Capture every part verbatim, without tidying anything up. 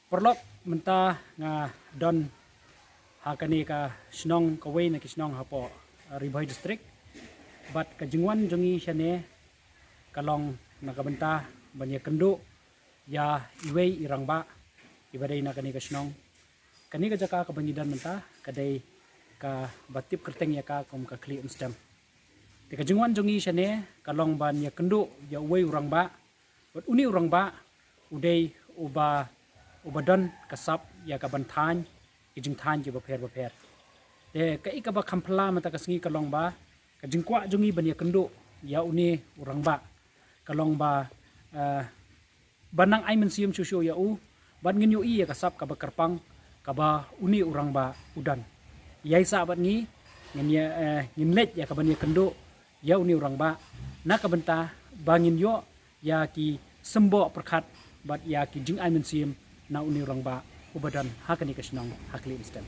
Paralok, mynta nga don ha kane ka shnong, kawei na ki shnong hapoh, uh, Ri Bhoi District. Bad ka jingwan jong ngi shane ka long na ka bynta ban ïakynduh ïa iwei i rangbah iba dei na kane ka shnong. Kane ka jaka kaba ngi don mynta ka dei kaba tip kyrteng ïa ka kum ka Khlieh Umstem. Te ka jingwan jong ngi shane ka long ban ïakynduh ïa uwei u rangbah. Bad une u rangbah u dei uba, uba don ka sap ïa ka ban thaiñ ki jingthaiñ kiba pher ba pher. Te kaei kaba kham phylla mynta ka sngi ka long ba ka jingkwah jong ngi ban ïakynduh ïa une u rangbah ka long ba, eh, ban nang ai mynsiem shuh shuh ïa u, bad ngin ïohi ïa ka sap kaba kyrpang kaba une u rangbah u don. Ïaisah bad ngi, ngin ïa, eh, ngin leit ïa ka ban ïakynduh ïa une u rangbah na ka bynta ba ngin ïoh ïa ki symboh pyrkhat bad ïa ki jingai mynsiem na une u rangbah uba don ha kane ka shnong ha Khlieh Umstem.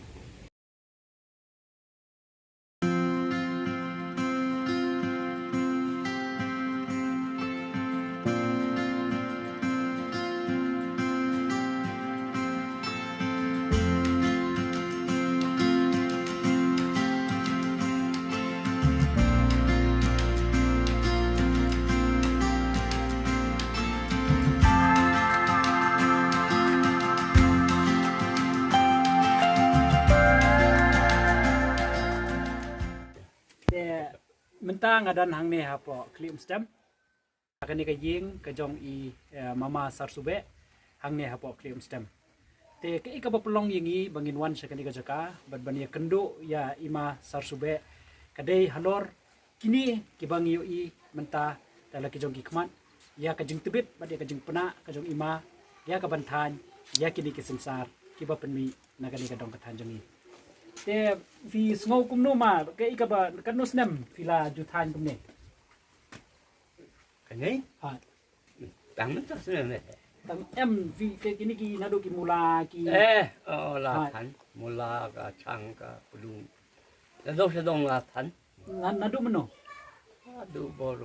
Te mynta nga don hangne hapoh Khlieh Umstem. Ha kane ka ïing ka jong i, eh, Mama Sarsubeh hangne hapoh Khlieh Umstem. Te kaei kaba pynlong ïa ngi ba ngin wan sha kane ka jaka bad ban ïakynduh ïa i Ma Sarsubeh ka dei halor kine kiba ngi ïohi mynta da la ki jong ki khmat, ïa ka jingtbit bad ïa ka jingpynah ka jong i Ma ïa ka ban thaiñ ïa kine ki synsar kiba pynmih na kane ka dong ka thaiñ jong ngi. Te phi sngew kumno Ma, kaei kaba, katno snem phi la ju thaiñ kumne? Kane? Ha. Tang mynta snem eh. Tang em phi, ki, kine ki naduh ki mula ki. Eh, oh, la, ha, than. Mula ka chang ka pulung. Naduh sha dong la than. Na, naduh mynno? Naduh bor,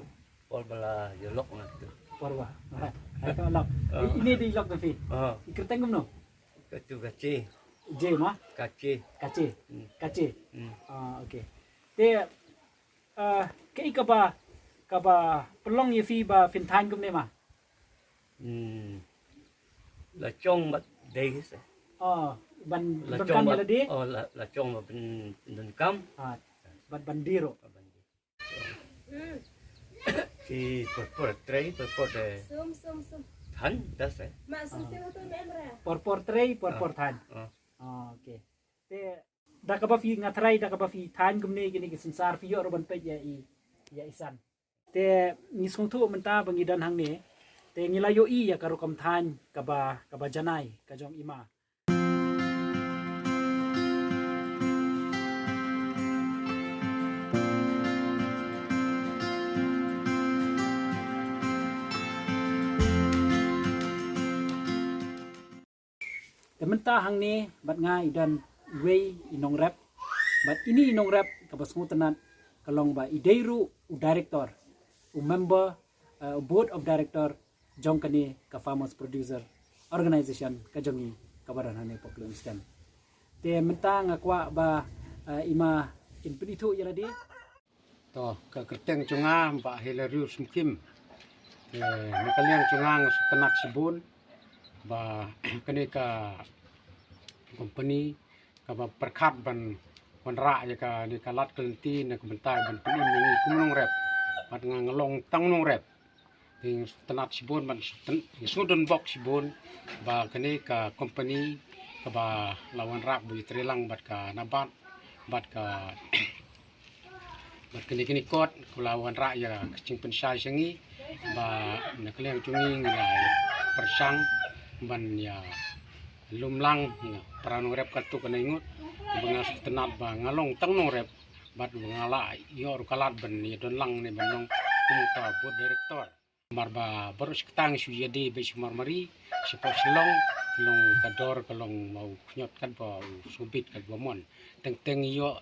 bor ba la ïalok na tu. Bor ba. Ha. Hai ka lok. Oh. I, ine dei lok na phi. Oh. I kyrteng kumno? Katu Kache. Je Ma? Kache. Kache. Hmm. Kache. Hmm. Ah, okay. Te, ah, kaei kaba, kaba pynlong ïa phi ba phin thaiñ kumne Ma? Hmm. La chong bad dei se. Oh, ban, la chong bad, oh, la, la chong bad pyn, pyndonkam. Ah, bad ban die ruh. Bad ban die. Hmm. Ki por por trei, por por de. Sum, sum, sum. Than, da se. Ma, sum, ah, sum, tu, me, mra. Por por trei, por por than. Ah. Ah, okay. Te da kaba phi, nga tharai da kaba phi thaiñ kumne kine ki synsar phi ïoh ruh ban peit ïa i, ïa i san. Te ngi sngewthuh mynta ba ngi don hangne. Te ngi la ïohi ïa ka rukom thaiñ kaba, kaba janai ka jong i Ma. Te mynta hangne bad nga i don iwei i nongrep. Bad ine i nongrep kaba sngewtynnat ka long ba i dei ruh u director, u member, uh, board of director jong kane ka Farmers Producer Organization ka jong ngi kaba don hangne hapoh Khlieh Umstem. Te mynta nga kwah ba, uh, i Ma in pynithuh ïa lade. To, ka kyrteng jong nga Bah Hilarius Mukhim. Te na ka liang jong nga nga sngewtynnat shibun ba kane ka company kaba pyrkhat ban wanrah ïa kane ka lad ka lynti na ka bynta ban pynim ïa ngi kum nongrep. Bad nga, nga long tang nongrep. Te nga sngewtynnat shibun bad nga sngewtyn, nga sngewdon bok shibun ba kane ka company kaba la wanrah ba ïatreilang bad ka NABARD bad ka Bad kine kine kot ka la wanrah ïa ka jingpynshai sha ngi ba na ka liang jong ngi ngi la pyrshang ban ïa lum lang ïa para nongrep katto katne ngut. Ba nga sngewtynnat ba nga long tang nongrep bad ba nga la ïoh ruh ka lad ban ïa don lang ne ban long kum ka board director. Namar ba baroh shi katta ngi shu ïadei bad shu marmari, shapoh Shillong, ka long ka dor, ka long ma u khñiot katba u sngewbit katba mon. Teng teng ïoh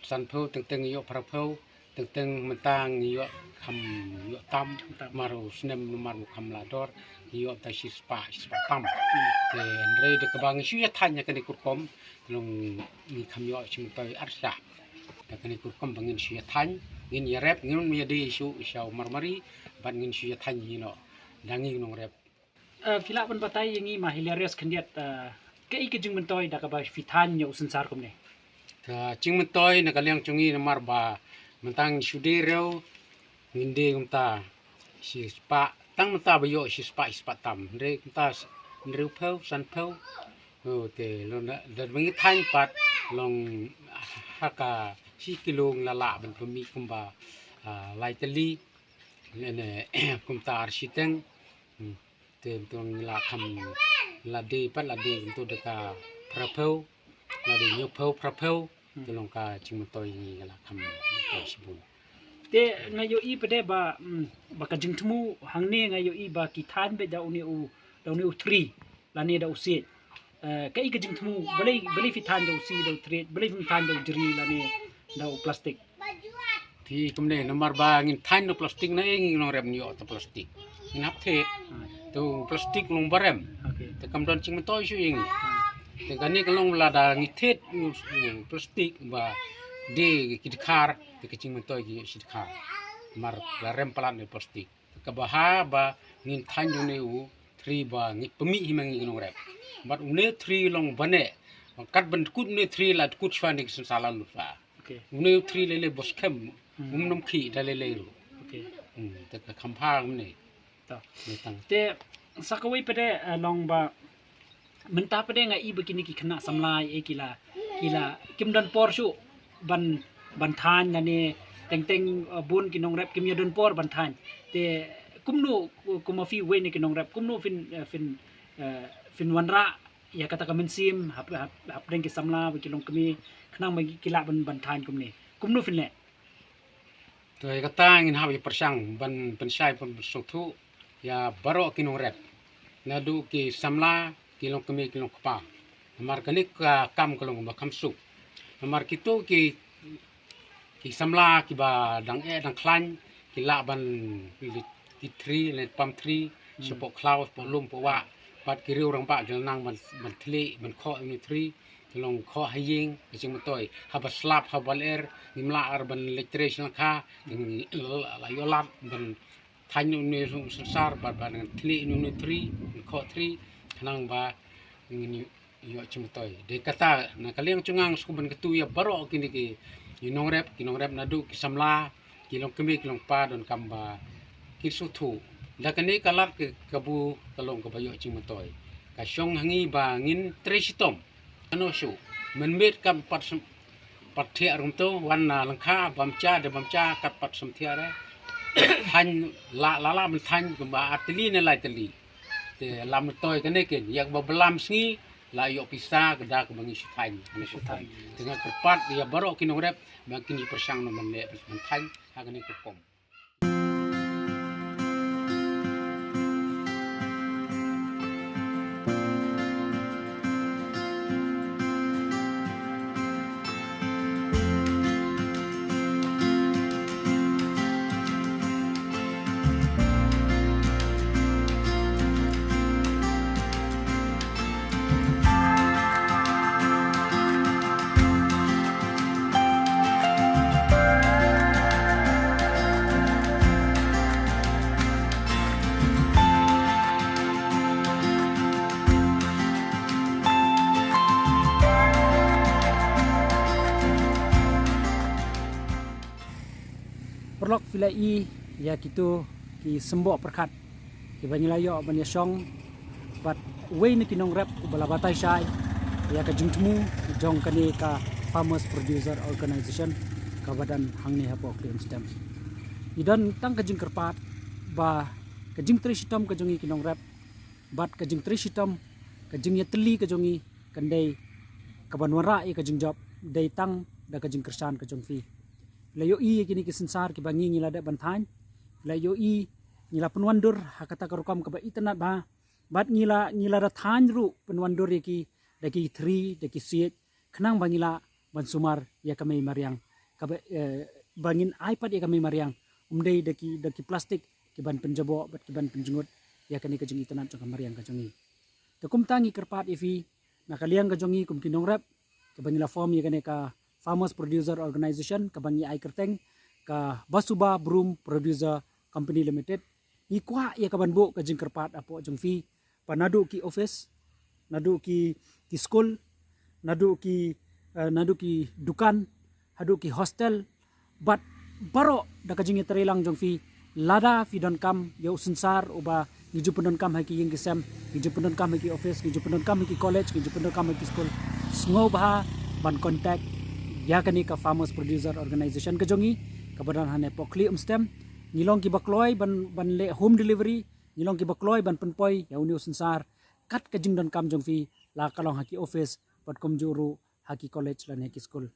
sanphew, teng teng ïoh phraphew, Teng teng mynta ngi ïoh kham ïoh tam, mar u snem namar u kham la dor, ngi ïoh ta shispah, shispah tam. Te hynrei da kaba ngi shu ïa thaiñ ïa kane ka rukom, long ngi kham ïoh shi myntoi ar shah. Da kane ka rukom ba ngin shu ïa thaiñ, ngin ïa rep, ngin ïa die shu sha u marmari, bad ngin shu ïa thaiñ hi noh. Da ngi nongrep. Eh, phi lah ban batai ïa ngi ma Hilarius khyndiat, eh, kaei ka jingmyntoi da kaba phi thaiñ ïa u synsar kumne? Ka jingmyntoi na ka liang jong ngi namar ba mynta ngi shu die riew, ngin die kumta shispah, tang mynta ba ïoh shispah, shispah tam. Hynrei kumta hynriewphew, sanphew. Oh, te long da, da ba ngi thaiñ pat long ha ka shi kilo ngi la lah ban pynmih kumba, ah, lai tylli. Ne, ne, kumta ar shiteng. Hmm. Te mynta ngi la kham la die pat la die mynta da ka phraphew, la die hynñiewphew phraphew. Hmm. Te long ka jingmyntoi ngi la kham myntoi shibun. Te nga ïohi pat de ba, mm, ba ka jingthmu hangne nga ïohi ba ki thaiñ beit da une u, da une u thri lane da u siej. Eh, kaei ka jingthmu, balei, balei phi thaiñ da u siej, da u thri, balei phi thaiñ da u jri lane da u plastik? Te kumne namar ba ngin thaiñ da u plastik na ei ngi nongrep ngi ïoh ta plastik. Ngin hap thied. Hmm. Te u plastik long ba rem. Okay. Te kam don jingmyntoi shuh ïa ngi. Hmm. Te kane ka long lada ngi thied u, u plastik ba die ki dkhar, te ka jingmyntoi ki ïoh shi dkhar. Namar la rem palat ne plastik. Kaba ha ba ngin thaiñ une u thri ba ngi pynmih hi ma ngi ki nongrep. Bad une u thri long ba neh. Kat ban kut une u thri la kut shwa ne ki synsar la lut shwa. Okay. Une u thri lei lei bos kem. Hmm. Um nym khih da lei lei ruh. Okay. Hmm, te ka kham bha kumne. Ta. Ne tang. Te sa kawei pat de, eh, long ba mynta pat de nga i ba kine ki khynnah samla, eh, ki la, ki la kim don por shuh ban, ban thaiñ lane teng teng, eh, bun ki nongrep kim ïa don por ban thaiñ. Te kumno, kum ma phi uwei na ki nongrep, kumno phin, eh, phin, eh, phin wanrah ïa kata ka mynsiem hap, hap, hapdeng ki samla bad ki longkmie khnang ba ki lah ban, ban thaiñ kumne? Kumno phin leh? To ïa kata ngin hap ïa pyrshang ban pynshai, ban pynsngewthuh ïa baroh ki nongrep, naduh ki samla, ki longkmie, ki longkpa. Namar kane ka kam ka long ba kham suk. Namar kito ki, ki samla kiba dang eh dang khlaiñ ki lah ban leit thri, leit pam thri shapoh khlaw, shapoh lum, shapoh wah. Bad ki riew rangbah ki la nang ban, ban thli, ban khoh ïa une u thri. Te long khoh ha ïing, ka jingmyntoi. Haba slap, haba lyer, ngim lah ar ban leit trei sha lyngkha, la, la ïoh lad ban thaiñ une u synsar, bad ban thli une u thri, khoh thri, khnang ba ngin ïoh jingmyntoi. Dei kata, na ka liang jong nga nga sngewbha ban kyntu ïa baroh kine ki, ki nongrep, ki nongrep naduh ki samla, ki longkmie, ki longkpa, donkam ba kin sngewthuh. Da kane ka lad ka, kabu ka long kaba ïoh jingmyntoi. Ka shong ha ngi ba ngin trei shitom. Ano shu. Mynmiet kam pat sum-, pat thiah rum tu, wan na lyngkha, bam ja, de bam ja, kat pat sum thiah re. Thaiñ la, la, la, ban thaiñ kumba ar tylli ne lai tylli. Te la myntoi kane kin, ïa kaba blam sngi, la ïoh pisa, ka da kaba ngi shu thaiñ, ngi shu thaiñ. Te nga kyrpad ïa baroh ki nongrep ba kin ïa pyrshang noh ban leh, ban thaiñ ha kane ka rukom. Paralok, phi la i ïa kito ki symboh pyrkhat kiba ngi la ïoh ban ïa shong bad uwei na ki nongrep uba la batai shai ïa ka jingthmu jong kane ka Farmers Producer Organization kaba don hangne hapoh Khliehriat. Ngi don tang ka jingkyrpad ba ka jingtrei shitom ka jong ngi ki nongrep bad ka jingtrei shitom, ka jingïatylli ka jong ngi kan dei kaban wanrah ïa ka jingjop dei tang da ka jingkyrshan ka jong phi. La ïohi ïa kine ki synsar kiba ngi ngi la dep ban thaiñ, la ïohi ngi la pynwandur ha kata ka rukom kaba itynnad bha. Bad ngi la, ngi la da thaiñ ruh pynwandur ïa ki da ki thri, da ki siej, khnang ba ngi lah ban sumar ïa ka mei mariang kaba, eh, ba ngin ai pat ïa ka mei mariang, um dei da ki, da ki plastik ki ban pynjaboh bad ki ban pynjngut ïa kane ka jingitynnad jong ka mariang ka jong ngi. Te kumta ngi kyrpad ïa phi na ka liang ka jong ngi kum ki nongrep, kaba ngi la form ïa kane ka Farmers Producer Organization, kaba ngi ai kyrteng ka Basuba Broom Producer Company Limited. Ngi kwah ïa ka ban buh ka jingkyrpad hapoh jong phi, ba naduh ki office, naduh ki, ki skul, naduh ki, eh, naduh ki dukan, haduh ki hostel, bad baroh da ka jingïatreilang jong phi, lada phi donkam ïa u synsar uba ngi ju pyndonkam ha ki ïing ki sem, ngi ju pyndonkam ha ki office, ngi ju pyndonkam ha ki college, ngi ju pyndonkam ha ki skul, sngewbha ban contact ïa kane ka Farmers Producer Organization ka jong ngi, kaba don hangne hapoh Khlieh Umstem. Ngi long kiba kloi ban, ban leh home delivery, ngi long kiba kloi ban pynpoi ïa une u synsar kat ka jingdonkam jong phi, la ka long ha ki office bad kumjuh ruh ha ki college lane ha ki skul.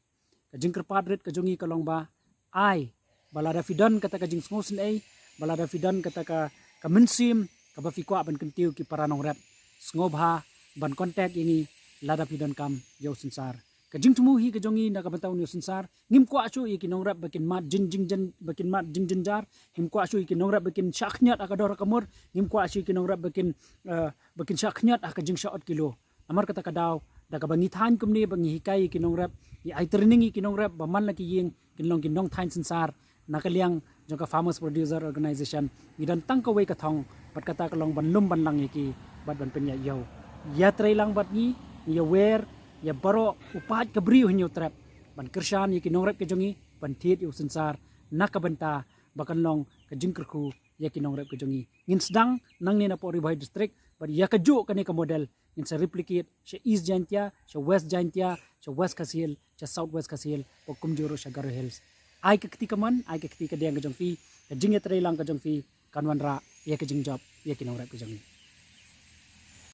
Ka jingkyrpad rit ka jong ngi ka long ba, ai, ba lada phi don kata ka jingsngewsynei, ba lada phi don kata ka, ka mynsiem kaba phi kwah ban kyntiew ki para nongrep, sngewbha ban contact ïa ngi lada phi donkam ïa u synsar. Ka jingthmu hi ka jong ngi na ka bynta une u synsar, ngim kwah shuh ïa ki nongrep ba kin mad jin, jin, jin, ba kin mad jingjynjar, ngim kwah shuh ïa ki nongrep ba kin shah khñiot ha ka dor ha ka mur, ngim kwah shuh ïa ki nongrep ba kin, eh, ba kin shah khñiot ha ka jingshah ot kilo. Namar kata ka daw, da kaba ngi thaiñ kumne ba ngi hikai ïa ki nongrep, ngi ai training ïa ki nongrep ba man la ki ïing kin long ki nongthaiñ synsar, na ka liang jong ka Farmers Producer Organization, ngi don tang kawei ka thong, bad kata ka long ban lum ban lang ïa ki, bad ban pynïaid ïew. Ïatreilang bad ngi, ngi ïawer ïa baroh u paid ka briew ha Hynñiewtrep, ban kyrshan ïa ki nongrep ka jong ngi ban thied ïa u synsar, na ka bynta ba kan long ka jingkyrkhu ïa ki nongrep ka jong ngi. Ngin sdang nangne napoh Ri Bhoi District, bad ïa kajuh kane ka model ngin sa replicate sha East Jaintia, sha West Jaintia, sha West Khasi Hills, sha South West Khasi Hills, bad kumjuh ruh sha Garo Hills. Ai ka kti kamon, ai ka kti kadiang ka jong phi, ka jingïatreilang ka jong phi kan wanrah ïa ka jingjop ïa ki nongrep ka jong ngi.